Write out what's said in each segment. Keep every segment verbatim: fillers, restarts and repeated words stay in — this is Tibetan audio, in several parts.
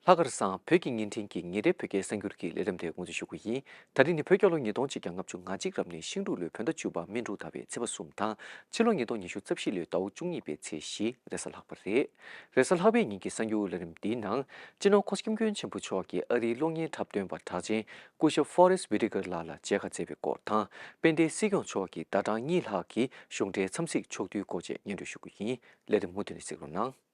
ལྷག་དཀར་བཟང་བོད་ཀྱི་བརྙན་འཕྲིན་གྱི་ཉིན་རེའི་བོད་སྐད་གསར་འགྱུར་གྱི་ལས་རིམ་དེ་དགོངས་ཚུལ་ཞུ་གི་ཡིན། ད་རིང་ནི་བོད་རྒྱལ་ལོ་ཉིས་སྟོང་ཆིག་བརྒྱ་ལྔ་བཅུ་ང་གཅིག་རབ་གནས་ཤིང་འབྲུག་ལོའི་བོད་ཟླ་བཅུ་པ་སྨིན་དྲུག་ཟླ་བའི་ཚེས་པ་གསུམ་དང་། ཕྱི་ལོ་ཉིས་སྟོང་ཉི་ཤུ་རྩ་བཞི་ལོའི་ཟླ་བ་བཅུ་གཉིས་པའི་ཚེས་བཞི་རེས་གཟའ་ལྷག་པ་རེད། རེས་གཟའ་ལྷག་པའི་ཉིན་གྱི་གསར་འགྱུར་ལས་རིམ་འདིའི་ནང་། སྤྱི་ནོར་གོང་ས་སྐྱབས་མགོན་ཆེན་པོ་མཆོག་གིས་ཨ་རིའི་གློག་བརྙན་འཁྲབ་སྟོན་པ་གྲགས་ཅན་སྐུ་ཞབས་ཕོ་རེས་ཝི་ཏི་ཀར་ལགས་ལ་མཇལ་ཁ་བསྩལ་བའི་སྐོར་དང་། དཔལ་ལྡན་སྲིད་སྐྱོང་མཆོག་གིས་ཟླ་གྲངས་གཉིས་ལྷག་གི་གཞུང་འབྲེལ་འཚམས་གཟིགས་ཕྱོགས་བསྡུའི་སྐོར་བཅས་སྙན་སྒྲོན་ཞུ་གི་ཡིན། ལས་རིམ་མུ་མཐུད་ནས་གཟིགས་རོགས་གནང་།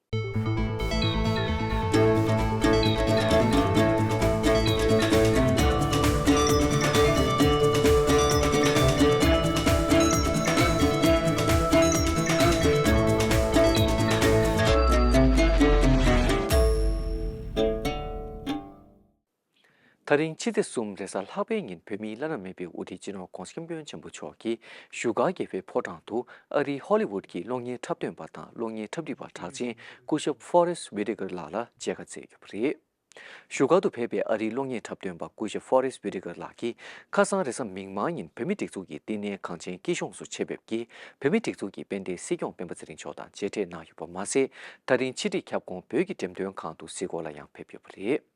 ད་རིང་ཕྱི་ཚེས་གསུམ་རེས་གཟའ་ལྷག་པའི་ཉིན་བོད་མིའི་བླ་ན་མེད་པའི་དབུ་ཁྲིད་སྤྱི་ནོར་གོང་ས་སྐྱབས་མགོན་ཆེན་པོ་མཆོག་གིས་བཞུགས་སྒར་རྒྱལ་པོའི་ཕོ་བྲང་དུ་ཨ་རིའི་ཧོ་ལི་ཝུད་ཀྱི་གློག་བརྙན་འཁྲབ་སྟོན་པ་དང་གློག་བརྙན་འཁྲབ་ཁྲིད་པ་གྲགས་ཅན་སྐུ་ཞབས་ཕོ་རེས་ཝི་ཏི་ཀར་ལགས་ལ་མཇལ་ཁ་བསྩལ་ཡོད་པ་རེད། བཞུགས་སྒར་དུ་ཕེབས་པའི་ཨ་རིའི་གློག་བརྙན་འཁྲབ་སྟོན་པ་སྐུ་ཞབས་ཕོ་རེས་ཝི་ཏི་ཀར་ལགས་ཀྱིས་ཁ་སང་རེས་གཟའ་མིག་དམར་ཉིན་བོད་མིའི་སྒྲིག་འཛུགས་ཀྱི་བསྟི་གནས་གངས་ཅན་སྐྱིད་གཤོངས་སུ་ཆེད་ཕེབས་ཀྱིས་བོད་མིའི་སྒྲིག་འཛུགས་ཀྱི་དཔལ་ལྡན་སྲིད་སྐྱོང་སྤེན་པ་ཚེ་རིང་མཆོག་དང་མཇལ་འཕྲད་གནང་ཡོད་པ་མ་ཟད། ད་རིང་ཕྱི་དྲིལ་ཁྱབ་ཁོངས་བོད་ཀྱི་འགྲེམས་སྟོན་ཁང་དུ་གཟིགས་སྐོར་ལ་ཡང་ཕེབས་ཡོད་པ་རེད།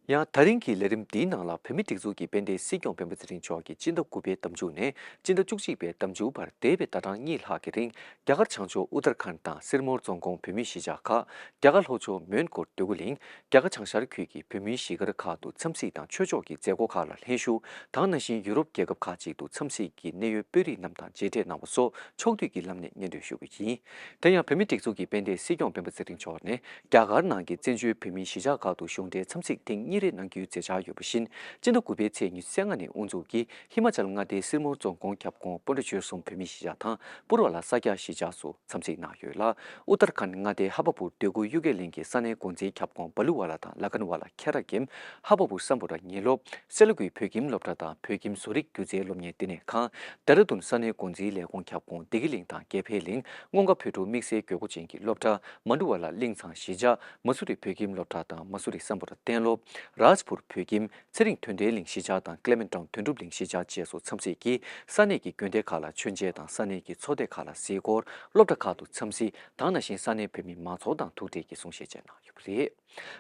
ཡང་ད་རིང་གི་ལས་རིམ་འདིའི་ནང་ལ་བོད་མིའི་སྒྲིག་འཛུགས་ཀྱི་དཔལ་ལྡན་སྲིད་སྐྱོང་སྤེན་པ་ཚེ་རིང་མཆོག་གིས་སྤྱི་ཟླ་དགུ་པའི་ཟླ་མཇུག་ནས་སྤྱི་ཟླ་བཅུ་གཅིག་པའི་ཟླ་མཇུག་བར་འདས་པའི་ཟླ་གྲངས་གཉིས་ལྷག་གི་རིང་རྒྱ་གར་བྱང་ཕྱོགས་ཨུ་ཏར་ཁཱན་དང་སིར་མོར་རྫོང་ཁོངས་བོད་མིའི་གཞིས་ཆགས་ཁག་རྒྱ་གར་ལྷོ་ཕྱོགས་མོན་གྷོ་འདོད་རྒུ་གླིང་། རྒྱ་གར་བྱང་ཤར་ཁུལ་གྱི་བོད་མིའི་གཞིས་སྒར་ཁག་ཏུ་འཚམས་གཟིགས་དང་ཆོས་ཕྱོགས་ཀྱི་མཛད་སྒོ་ཁག་ལ་ལྷན་ཞུགས་དང་། ནང་བཞིན་ཡུ་རོབ་རྒྱལ་ཁབ་ཁག་ཅིག་ཏུ་འཚམས་གཟིགས་ཀྱིས་གནད་ཡོད་དཔོན་རིགས་རྣམས་དང་མཇལ་འཕྲད་གནང་བ་སོགས་ཕྱོགས་བསྡུས་ཀྱི་ལམ་ནས་སྙན་སྒྲོན་ཞུ་རྒྱུ་ཡིན། དེ་ཡང་བོད་མིའི་སྒྲིག་འཛུགས་ཀྱི་དཔལ་ལྡན་སྲིད་སྐྱོང་སྤེན་པ་ཚེ་རིང་མཆོག་ནས་རྒྱ་གར་ནང་གི་བཙན་བྱོལ་བོད་མིའི་གཞིས་ཆགས་ཁག་ཏུ་གཞུང་འབྲེལ་འཚམས་གཟིགས་ཐེངས་གཉིས་རེ་གནང་རྒྱུའི་མཛད་འཆར་ཡོད་པ་བཞིན། སྤྱི་ཟླ་དགུ་པའི་ཚེས་ཉི་ཤུ་རྩ་ལྔ་ནས་དབུ་འཛུགས་ཀྱིས་ཧི་མ་ཅལ་མངའ་སྡེའི་སིར་མོར་རྫོང་ཁོངས་ཁྱབ་ཁོངས་སྤོན་ཊ་ཆོལ་གསུམ་བོད་མིའི་གཞིས་ཆགས་དང་། པུར་བ་ལ་ས་སྐྱ་གཞིས་ཆགས་སུ་འཚམས་གཟིགས་གནང་ཡོད་ལ། ཨུ་ཏར་ཁཱན་མངའ་སྡེའི་ཧ་བ་པུར་འདོད་རྒུ་གཡུལ་འགྱེད་གླིང་གི་ས་གནས་འགོ་འཛིན་ཁྱབ་ཁོངས་བ་ལུ་ཝ་ལ་དང་ལ་ཁན་ཝ་ལ་ཁྱེད་ར་གིམ། ཧ་བ་པུར་སམ་བྷོ་ཊ་ཉིན་སློབ། སེ་ལ་ཀུའི་བོད་ཁྱིམ་སློབ་གྲྭ་དང་བོད་ཁྱིམ་བཟོ་རིག་སྒྱུ་རྩལ་སློབ་གཉེར་བསྟི་གནས་ཁང་། ལྡེ་ར་ལྡུན་ས་གནས་འགོ་འཛིན་ལས་ཁུངས་ཁྱབ་ཁོངས་བདེ་སྐྱིད་གླིང་དང་རྒྱལ་འཕེལ་གླིང་། སྔོན་དགའ་བོད་ཕྲུག་དམིགས་བསལ་དགོས་མཁོ་ཅན་གྱི་སློབ་གྲྭ། མ་ཌུ་ཝ་ལ་གླིང་ཚང་གཞིས་ཆགས། མ་སུ་རི་བོད་ཁྱིམ་སློབ་གྲྭ་དང་མ་སུ་རི་སམ་བྷོ་ཊ་གཏན་སློབ། རཱཇ་པུར་བོད་ཁྱིམ། ཚེ་རིང་དོན་གྲུབ་གླིང་གཞིས་ཆགས་དང་ཀླེ་མེན་ཊོན་དོན་གྲུབ་གླིང་གཞིས་ཆགས་བཅས་སུ་འཚམས་གཟིགས་ཀྱིས་ས་གནས་ཀྱི་དགོན་སྡེ་ཁག་ལ་མཆོད་མཇལ་དང་ས་གནས་ཀྱི་ཚོགས་སྡེ་ཁག་ལ་གཟིགས་སྐོར། སློབ་གྲྭ་ཁག་ཏུ་འཚམས་གཟིགས་དང་། ནང་བཞིན་ས་གནས་བོད་མི་མང་ཚོགས་དང་ཐུག་འཕྲད་ཀྱིས་གསུང་བཤད་བཅས་གནང་ཡོད་པ་རེད།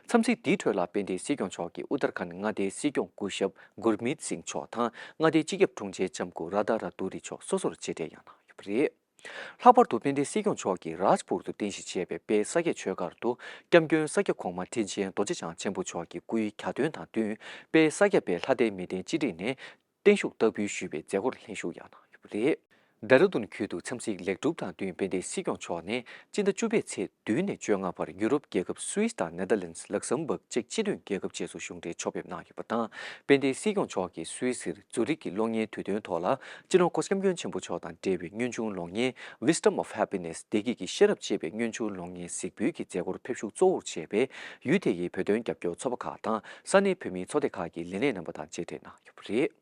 འཚམས་གཟིགས་འདིའི་ཁྲོད་ལ་དཔལ་ལྡན་སྲིད་སྐྱོང་མཆོག་གིས་ཨུ་ཏར་ཁཱན་མངའ་སྡེའི་སྲིད་སྐྱོང་སྐུ་ཞབས་གུར་མིད་སིང་མཆོག་དང་། མངའ་སྡེའི་སྤྱི་ཁྱབ་དྲུང་ཆེ་ལྕམ་སྐུ་ར་དྷ་ར་ཏུ་རི་མཆོག་སོ་སོར་མཇལ་འཕྲད་ཡང་གནང་ཡོད་པ་རེད། ལྷག་པར་དུ་དཔལ་ལྡན་སྲིད་སྐྱོང་མཆོག་གིས་རཱཇ་པུར་དུ་རྟེན་གཞི་བྱས་པའི་དཔལ་ས་སྐྱ་ཆོས་སྒར་དུ་སྐྱབས་མགོན་ས་སྐྱ་གོང་མ་དྲིན་ཅན་རྡོ་རྗེ་འཆང་ཆེན་པོ་མཆོག་གི་སྐུའི་གྱ་སྟོན་དང་བསྟུན། དཔལ་ས་སྐྱ་པའི་ལྷ་སྡེ་མི་སྡེ་སྤྱི་བསྒྲིགས་ནས་བརྟན་བཞུགས་བསྟར་འབུལ་ཞུས་པའི་མཛད་སྒོར་ལྷན་ཞུགས་ཡང་གནང་ཡོད་པ་རེད། ལྡེ་ར་ལྡུན་ཁུལ་དུ་འཚམས་གཟིགས་ལེགས་གྲུབ་དང་བསྟུན། དཔལ་ལྡན་སྲིད་སྐྱོང་མཆོག་ནས་སྤྱི་ཟླ་བཅུ་པའི་ཚེས་བདུན་ནས་བཅོ་ལྔ་བར་ཡུ་རོབ་རྒྱལ་ཁབ་སུད་སི་དང་ནེ་དར་ལེན་སི། ལག་སམ་བྷག་ཅེཀ་སྤྱི་མཐུན་རྒྱལ་ཁབ་བཅས་སུ་གཞུང་འབྲེལ་ཕྱོགས་ཕེབས་གནང་ཡོད་པ་དང་། དཔལ་ལྡན་སྲིད་སྐྱོང་མཆོག་གིས་སུད་སིར་ཛུ་རིག་གི་གློག་བརྙན་དུས་སྟོན་ཐོག་ལ་སྤྱི་ནོར་གོང་ས་སྐྱབས་མགོན་ཆེན་པོ་མཆོག་དང་འབྲེལ་བའི་དངོས་བྱུང་གློག་བརྙན་Wisdom of Happiness། བདེ་སྐྱིད་ཀྱི་ཤེས་རབ་ཅེས་པའི་དངོས་བྱུང་གློག་བརྙན་གཟིགས་འབུལ་གྱི་མཛད་སྒོར་ཕེབས་ཞུགས་གཙོ་བོར་བྱས་པའི་ཡུལ་དེ་ཡི་བོད་དོན་རྒྱབ་སྐྱོར་ཚོགས་པ་ཁག་དང་ས་གནས་བོད་མིའི་ཚོགས་སྡེ་ཁག་གི་ལས་སྣེ་རྣམ་པ་དང་མཇལ་འཕྲད་གནང་ཡོད་པ་རེད།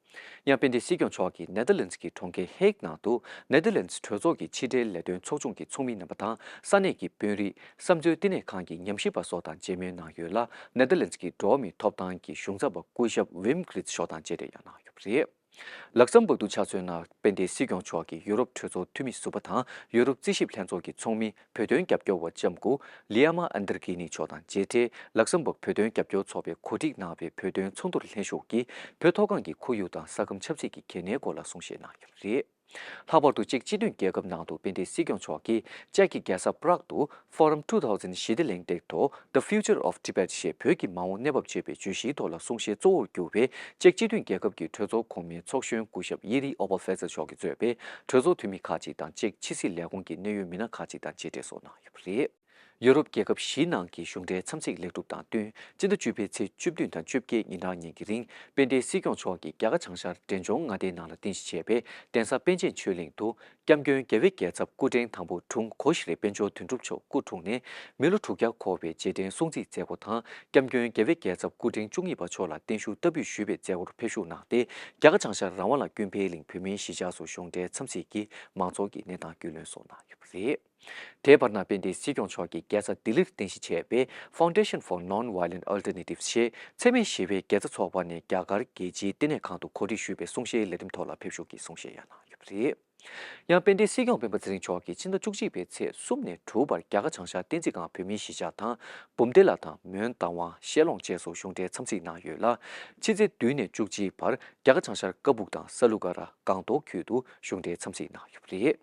ཡང་དཔལ་ལྡན་སྲིད་སྐྱོང་མཆོག་གིས་ནེ་དར་ལེན་སི་གི་གྲོང་ཁྱེར་ཧེག་ནང་དུ་ནེ་དར་ལེན་སི་གྲོས་ཚོགས་ཀྱི་ཕྱི་འབྲེལ་ལས་དོན་ཚོགས་ཆུང་གི་ཚོགས་མི་རྣམ་པ་དང་ས་གནས་ཀྱི་དཔོན་རིགས། བསམ་མཛོད་བསྟི་གནས་ཁང་གི་ཉམས་ཞིབ་པ་སོགས་དང་མཇལ་མོལ་གནང་ཡོད་ལ། ནེ་དར་ལེན་སི་གི་འགྲོ་བ་མིའི་ཐོབ་ཐང་གི་གཞུང་ཚབ་པ་སྐུ་ཞབས་ཝིམ་གྷི་རིད་མཆོག་དང་མཇལ་འཕྲད་ཡང་གནང་ཡོད་པ་རེད། ལག་སམ་བྷག་ཏུ་ཆ་མཚོན་ན། དཔལ་ལྡན་སྲིད་སྐྱོང་མཆོག་གིས་ཡུ་རོབ་གྲོས་ཚོགས་འཐུས་མི་ཟུར་པ་དང་ཡུ་རོབ་རྩིས་ཞིབ་ལྷན་ཚོགས་ཀྱི་ཚོགས་མི། བོད་དོན་རྒྱབ་སྐྱོར་བ་ལྕམ་སྐུ་ལི་ཡ་མ་ཨན་དར་གི་ནི་མཆོག་དང་མཇལ་འཕྲད། ལག་སམ་བྷག་བོད་དོན་རྒྱབ་སྐྱོར་ཚོགས་པས་གོ་སྒྲིག་གནང་བའི་བོད་དོན་ཚོགས་འདུར་ལྷན་ཞུགས་ཀྱིས་བོད་མཐོ་སྒང་གི་ཁོར་ཡུག་དང་ས་ཁམས་ཆབ་སྲིད་ཀྱི་གལ་གནད་སྐོར་ལ་གསུང་བཤད་གནང་ཡོད་པ་རེད། ལྷག་པར་དུ་ཅེཀ་སྤྱི་མཐུན་རྒྱལ་ཁབ་ནང་དུ་དཔལ་ལྡན་སྲིད་སྐྱོང་མཆོག་གིས་ཅེཀ་གི་རྒྱལ་ས་པ་རག་ཏུ་Forum two thousand ཞི་བདེ་གླེང་སྟེགས་ཐོག The Future of Tibet ཞེས་བོད་ཀྱི་མ་འོངས་གནས་བབ་ཅེས་པའི་བརྗོད་གཞིའི་ཐོག་ལ་གསུང་བཤད་གཙོ་བོར་གྱུར་བའི་ཅེཀ་སྤྱི་མཐུན་རྒྱལ་ཁབ་ཀྱི་གྲོས་ཚོགས་གོང་མའི་ཚོགས་གཞོན་སྐུ་ཞབས་ཡེ་རི་ཨོ་པ་ཧྥེ་ཙེར་མཆོག་གིས་གཙོས་པའི་གྲོས་ཚོགས་འཐུས་མི་ཁག་ཅིག་དང་ཅེཀ་ཕྱི་སྲིད་ལས་ཁུངས་ཀྱི་གནད་ཡོད་མི་སྣ་ཁག་ཅིག་དང་མཇལ་འཕྲད་སོགས་གནང་ཡོད་པ་རེད། ཡོ་རོབ་རྒྱལ་ཁབ་བཞིའི་ནང་གི་གཞུང་འབྲེལ་འཚམས་གཟིགས་ལེགས་གྲུབ་དང་བསྟུན། སྤྱི་ཟླ་བཅུ་པའི་ཚེས་བཅུ་བདུན་དང་བཅོ་བརྒྱད་ཉིན་གྲངས་གཉིས་ཀྱི་རིང་དཔལ་ལྡན་སྲིད་སྐྱོང་མཆོག་གིས་རྒྱ་གར་བྱང་ཤར་འབྲས་ལྗོངས་མངའ་སྡེའི་ནང་ལ་རྟེན་གཞི་བྱས་པའི་གདན་ས་པཎ་ཆེན་ཆོས་གླིང་དུ་སྐྱབས་མགོན་རྒྱལ་བའི་རྒྱལ་ཚབ་སྐུ་ཕྲེང་དང་པོ་དྲུང་གོ་ཤྲི་དཔལ་འབྱོར་དོན་གྲུབ་མཆོག་སྐུ་འཁྲུངས་ནས་མི་ལོ་དྲུག་བརྒྱ་འཁོར་བའི་རྗེས་དྲན་སྲུང་བརྩི་མཛད་སྒོ་དང་། སྐྱབས་མགོན་རྒྱལ་བའི་རྒྱལ་ཚབ་སྐུ་ཕྲེང་བཅུ་གཉིས་པ་མཆོག་ལ་བརྟན་བཞུགས་བསྟར་འབུལ་ཞུས་པའི་མཛད་སྒོར་ཕེབས་ཞུགས་གནང་སྟེ། རྒྱ་གར་བྱང་ཤར་རང་དབང་ལ་ཀུན་ཕན་གླིང་བོད་མིའི་གཞིས་ཆགས་སུ་གཞུང་འབྲེལ་འཚམས་གཟིགས་ཀྱིས་མང་ཚོགས་ཀྱི་གནས་སྟངས་རྒྱུས་ལོན་སོགས་གནང་ཡོད་པ་རེད། དེའི་བར་ན་དཔལ་ལྡན་སྲིད་སྐྱོང་མཆོག་གིས་རྒྱལ་ས་ལྡི་ལིར་རྟེན་གཞི་བྱས་པའི་Foundation for Non-Violent Alternatives ཞེས་འཚེ་མེད་ཞི་བའི་དགེ་རྩ་ཚོགས་པ་ནས་རྒྱ་གར་རྒྱལ་སྤྱིའི་བསྟི་གནས་ཁང་དུ་གོ་སྒྲིག་ཞུས་པའི་གསུང་བཤད་ལས་རིམ་ཐོག་ལ་ཕེབས་ཞུགས་ཀྱིས་གསུང་བཤད་ཡང་གནང་ཡོད་པ་རེད། ཡང་དཔལ་ལྡན་སྲིད་སྐྱོང་སྤེན་པ་ཚེ་རིང་མཆོག་གིས་ཕྱི་ཟླ་བཅུ་གཅིག་པའི་ཚེས་གསུམ་ནས་དྲུག་བར་རྒྱ་གར་བྱང་ཤར་བསྟན་འཛིན་སྒང་བོད་མིའི་གཞིས་ཆགས་དང་། འབུམ་སྡེ་ལ་དང་མོན་རྟ་དབང་ཤེ་ལོང་བཅས་སུ་གཞུང་འབྲེལ་འཚམས་གཟིགས་གནང་ཡོད་ལ། ཕྱི་ཚེས་བདུན་ནས་བཅུ་གཅིག་བར་རྒྱ་གར་བྱང་ཤར་ཀ་སྦུག་དང་ས་ལུ་ཀ་ར་སྒང་ཏོག་ཁུལ་དུ་གཞུང་འབྲེལ་འཚམས་གཟིགས་གནང་ཡོད་པ་རེད།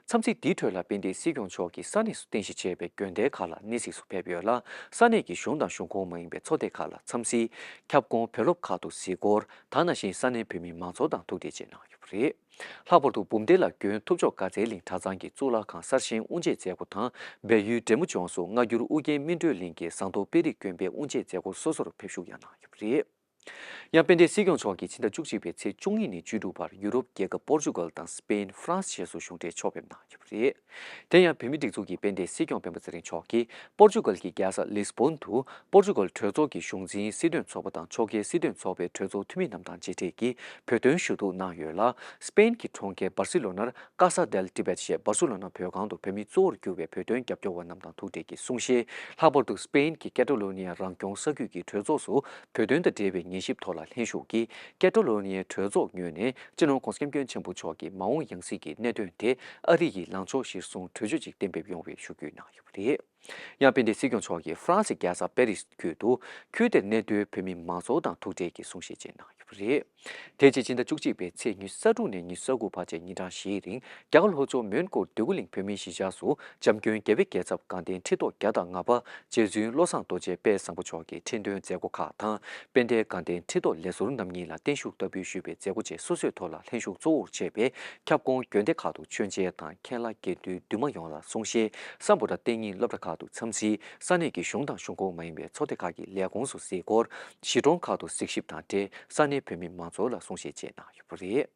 འཚམས་གཟིགས་འདིའི་ཁྲོད་ལ་དཔལ་ལྡན་སྲིད་སྐྱོང་མཆོག་གིས་ས་གནས་སུ་རྟེན་གཞི་བྱས་པའི་དགོན་སྡེ་ཁག་ལ་གནས་གཟིགས་སུ་ཕེབས་ཡོད་ལ། ས་གནས་ཀྱི་གཞུང་དང་གཞུང་ཁོངས་མ་ཡིན་པའི་ཚོགས་སྡེ་ཁག་ལ་འཚམས་གཟིགས། ཁྱབ་ཁོངས་བོད་སློབ་ཁག་ཏུ་གཟིགས་སྐོར། ད་ནང་བཞིན་ས་གནས་བོད་མི་མང་ཚོགས་དང་ཐུག་འཕྲད་བཅས་གནང་ཡོད་པ་རེད། ལྷག་པར་དུ་འབུམ་སྡེ་ལ་དགོན་ཐུབ་མཆོག་དགའ་ཚལ་གླིང་གྲྭ་ཚང་གི་གཙུག་ལག་ཁང་གསར་བཞེངས་དབུ་འབྱེད་མཛད་སྒོ་དང་། སྦས་ཡུལ་འབྲས་མོ་ལྗོངས་སུ་སྔ་འགྱུར་ཨུ་རྒྱན་སྨིན་གྲོལ་གླིང་གི་ཟངས་མདོག་དཔལ་རི་དགོན་པའི་དབུ་འབྱེད་མཛད་སྒོར་སོ་སོར་ཕེབས་ཞུགས་ཡང་གནང་ཡོད་པ་རེད། ཡང་དཔལ་ལྡན་སྲིད་སྐྱོང་མཆོག་གིས་ཕྱི་ཟླ་བཅུ་གཅིག་པའི་ཚེས་བཅུ་གཉིས་ནས་བཅུ་དྲུག་བར་ཡུ་རོབ་རྒྱལ་ཁབ་པོར་ཅུ་གལ་དང་སྤེན། ཧྥ་རན་སི་བཅས་སུ་གཞུང་འབྲེལ་ཕྱོགས་ཕེབས་གནང་ཡོད་པ་རེད། དེ་ཡང་བོད་མིའི་སྒྲིག་འཛུགས་ཀྱི་དཔལ་ལྡན་སྲིད་སྐྱོང་སྤེན་པ་ཚེ་རིང་མཆོག་གིས་པོར་ཅུ་གལ་གྱི་རྒྱལ་ས་ལིས་བོན་དུ་པོར་ཅུ་གལ་གྲོས་ཚོགས་ཀྱི་གཞུང་འཛིན་སྲིད་དོན་ཚོགས་པ་དང་ཕྱོགས་འགལ་སྲིད་དོན་ཚོགས་པའི་གྲོས་ཚོགས་འཐུས་མི་རྣམས་དང་མཇལ་འཕྲད་ཀྱིས་བོད་དོན་ཞུ་གཏུག་གནང་ཡོད་ལ། སྤེན་གྱི་གྲོང་ཁྱེར་སྦར་སི་ལོ་ནར་ཀ་ས་དེལ་ཏི་བེད་ཞེས་སྦར་སི་ལོ་ན་བོད་ཁང་དུ་བོད་མི་གཙོ་བོར་གྱུར་པའི་བོད་དོན་རྒྱབ་སྐྱོར་བ་རྣམས་དང་ཐུག་འཕྲད་ཀྱིས་གསུང་བཤད། ལྷག་པར་དུ་སྤེན་གྱི་ཀེ་ཏ་ལོ་ནི་ཡ་རང་སྐྱོང་ས་ཁུལ་གྱི་གྲོས་ཚོགས་སུ་བོད་དོན་དང་འབྲེལ་བའི་ཉན་ཞིབ་ཐོག་ལ་ལྷན་ཞུགས་ཀྱིས། ཀེ་ཏ་ལོ་ནི་ཡའི་གྲོས་ཚོགས་ངོས་ནས་སྤྱི་ནོར་༧གོང་ས་༧སྐྱབས་མགོན་ཆེན་པོ་མཆོག་གི་མ་འོངས་ཡང་སྲིད་ཀྱི་གནད་དོན་དེ་ཨ་རི་ཡི་ལངས་ཕྱོགས་གཞིར་བཟུང་གྲོས་ཆོད་ཅིག་གཏན་འབེབས་ཡོང་བའི་ཞུ་རྒྱུ་གནང་ཡོད་པ་རེད། ཡང་དཔལ་ལྡན་སྲིད་སྐྱོང་མཆོག་གིས་ཧྥ་རན་སི་རྒྱལ་ས་པེ་རིས་ཁུལ་དུ་ཁུལ་དེར་གནས་སྡོད་བོད་མི་མང་ཚོགས་དང་ཐུག་འཕྲད་ཀྱིས་གསུང་བཤད་བཅས་གནང་ཡོད་པ་རེད། དེ་རྗེས་ཕྱི་ཟླ་བཅུ་གཅིག་པའི་ཚེས་ཉི་ཤུ་རྩ་དྲུག་ནས་ཉི་ཤུ་རྩ་དགུ་བར་བཅས་ཉིན་གྲངས་བཞིའི་རིང་རྒྱ་གར་ལྷོ་ཕྱོགས་མོན་གྷོ་འདོད་རྒུ་གླིང་བོད་མིའི་གཞིས་ཆགས་སུ་འཇམ་མགོན་རྒྱལ་བའི་རྒྱལ་ཚབ་དགའ་ལྡན་ཁྲི་ཐོག་བརྒྱ་དང་ལྔ་པ་རྗེ་བཙུན་བློ་བཟང་རྡོ་རྗེ་དཔལ་བཟང་པོ་མཆོག་གི་ཁྲི་འདོན་མཛད་སྒོ་ཁག་དང་། དཔལ་ལྡན་དགའ་ལྡན་ཁྲི་ཐོག་ལས་ཟུར་རྣམ་གཉིས་ལ་བརྟན་བཞུགས་བསྟར་འབུལ་ཞུས་པའི་མཛད་སྒོ་བཅས་སོ་སོའི་ཐོག་ལ་ལྷན་ཞུགས་གཙོ་བོར་བྱས་པའི་ཁྱབ་ཁོངས་དགོན་སྡེ་ཁག་ཏུ་མཆོད་མཇལ་དང་མཁན་བླ་དགེ་འདུན་འདུས་མ་ཡོངས་ལ་གསུང་བཤད། སམ་བྷོ་ཊ་གཏན་ཉིན་སློབ་གྲྭ་ཁག་ཏུ་འཚམས་གཟིགས། ས་གནས་ཀྱི་གཞུང་དང་གཞུང་ཁོངས་མ་ཡིན་པའི་ཚོགས་སྡེ་ཁག་གི་ལས་ཁུངས་སུ་གཟིགས་སྐོར། གཞིས་གྲོང་ཁག་ཏུ་གཟིགས་ཞིབ་དང་འབྲེལ་ས་གནས་བོད་མི་མང་ཚོགས་ལ་གསུང་བཤད་བཅས་གནང་ཡོད་པ་རེད།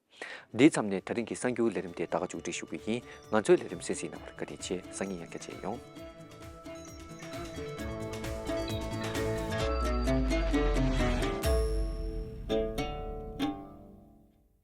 འདིའི་མཚམས་ནས་ད་རིང་གི་གསར་འགྱུར་ལས་རིམ་དེ་ད་ག་མཇུག་སྒྲིལ་ཞུ་གི་ཡིན། ང་ཚོའི་ལས་རིམ་གསན་གཟིགས་གནང་བར་བཀའ་དྲིན་ཆེ། སང་ཉིན་ཡང་བསྐྱར་མཇལ་ཡོང་།